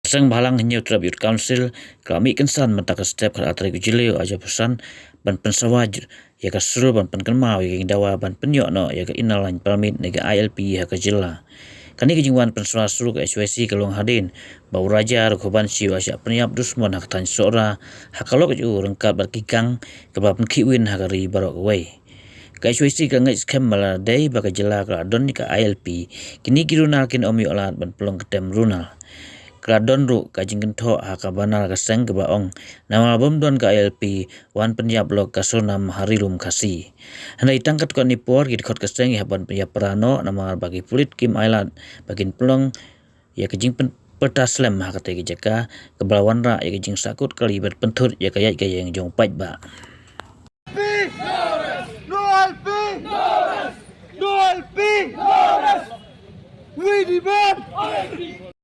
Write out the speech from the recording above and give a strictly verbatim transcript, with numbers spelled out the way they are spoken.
Seng Bhalang Hynñiewtrep Youth Council ka la mih kynsan mynta ka step khatar tarik u Jylliew ar hajar arphew san ban pynsawa ïa ka sur ban pynkynmaw ïa ka jingdawa ban pynïoh noh ïa ka Inner Line Permit ne ka I L P ha ka jylla. Kane ka jingwan pynsawa sur ka H Y C ka long hadien ba u Raja Raghuvanshi u la shah pynïap dusmon ha ka thaiñ Sohra ha ka lok jong u ryngkat bad ki gang kiba la pynkhih win ha ka ri baroh kawei. Ka H Y C ka ngeit skhem ba lada dei ba ka jylla ka la don ïa ka I L P, kine ki runar kin ym ïoh lad ban pynlong ka tem runar. Ka la don ruh ka jingkynthoh ha ka banner ka seng kaba ong, namar bym don ka I L P, wan pynïap lok ka surnam ha Ri Lum Khasi. Hynrei tang katto katne por ki dkhot ka seng ki hap ban pynïap para noh namar ba ki pulit kim ailad ba kin pynlong ïa ka jingpyrta slem ha katei ka jaka kaba la wanrah ïa ka jingsahkut kali bad pynthut ïa ka ïaid ka ïeng jong u paidbah. No I L P! No I L P! We demand!